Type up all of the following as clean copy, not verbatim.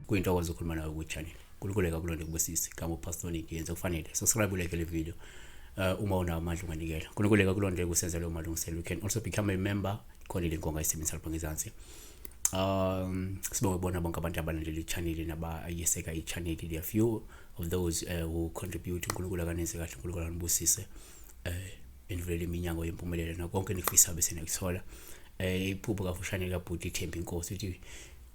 Kuyintokozo ukukhuluma nawe ku-channel. UNkulunkulu akulonde kubusise. Gama uPastor Nick yenza kufanele. Subscribe ulike le video. Uma unawo amandla unganikela. uNkulunkulu akulonde kusenza leyo malungiselelo. You can also become a member. Khona le nkonga isebenzisa lapha ngezansi. Sibonge bona bonke abantu abalandela i-channel nabayeseka i-channel. There are few of those who contribute. uNkulunkulu akanenze kahle, uNkulunkulu anibusise. Enivulele iminyango yempumelelo nakonke enifisa bese nikuthola. Iphupho kafushane kabhuti Themba Inkosi uthi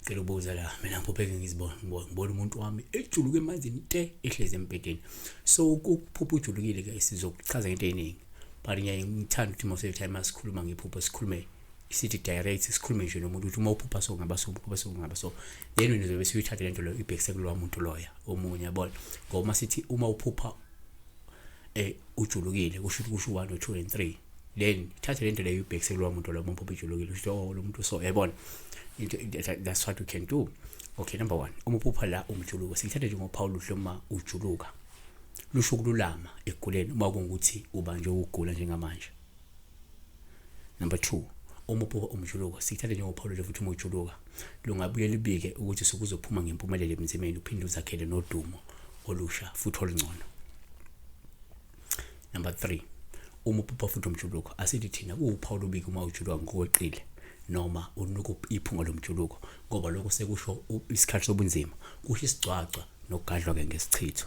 cela ubuza la mina ngiphupheke ngizibona ngibona umuntu wami ejuluka emanzini te ehlezi embhedeni. So ukuphupha ujulukile ke sizokuchaza ngento eziningi. But ngiyaye ngithanda ukuthi most of the time masikhuluma ngephupho sikhulume sithi direct, sikhulume nje nomuntu ukuthi uma uphupha so ngaba so, uphupha so ngaba so, then wena uzobe usuyithatha lento leyo ibhekise kulowa muntu loya omunye, yabona. Ngoba uma sithi uma uphupha ujulukile kusho ukuthi kusho 1 2 and 3, then thatha lento leyo ibhekise kulowa muntu loyo. Uma uphupha ujulukile usho oh lo muntu so, yabona into. That's what we can do. Okay, number 1, uma uphupha la umjuluko, sithatha njengophawu luhle. Uma ujuluka lusho ukululama ekuguleni uma kungukuthi ubanjwe ukugula njengamanje. Number 2, uma uphupha umjuluko, sithatha njengophawu luhle futhi. Uma ujuluka lungabuye libike ukuthi usukuzophuma ngempumelelo ebunzimeni, uphinde uzakhele nodumo olusha futhi olungcono. Number 3, uma uphupha futhi umjuluko, asithi thina kuwuphawu lubiki uma ujuluka ngokweqile noma unuka iphunga lomjuluko, ngoba lokho sekusho isikhathi sobunzima, kusho isigcwagcwa nokugadlwa ke ngesichitho.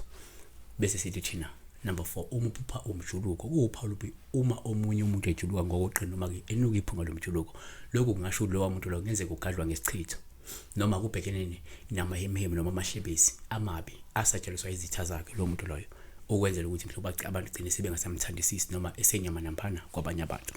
Bese sithi thina number 4, uma uphupha umjuluko kuwuphawu lubi uma omunye umuntu ejuluka ngokweqile noma ke enuka iphunga lomjuluko. Lokhu kungasho lowa muntu lo kungenzeka ugadlwa ngesichitho noma kubhekene namahemhemu noma amahlebezi amabi asatsheliswa izitha zakhe lo muntu loyo, ukwenzela ukuthi mhlawumbe abantu gcine sebengasamthandisisi noma esenyama nampana kwabanye abantu.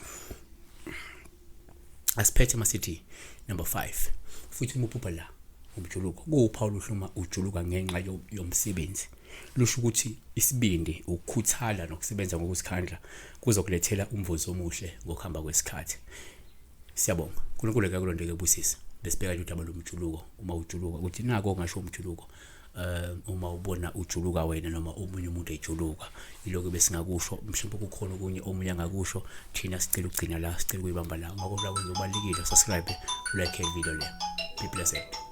Asiphethe masithi number 5 futhi, uma uphupha la umjuluko kuwuphawu luhle uma ujuluka ngenxa yomsebenzi, lusho ukuthi isibindi, ukukhuthala nokusebenza ngokuzikhandla kuzokulethela umvuzo omuhle ngokuhamba kwesikhathi. Siyabonga. uNkulunkulu akulondeke busise. Besibheka nje udaba lomjuluko, uma ujuluka ukuthi nako ongasho umjuluko, uma ubona ujuluka wena noma omunye umuntu ejuluka, iloko besingakusho. Mhlawumbe kukhona okunye omunye angakusho, thina sicela ukugcina la, sicela ukuyibamba la. Ungakhohlwa kwenza ubalulekile, subscribe, like video le. Be blessed.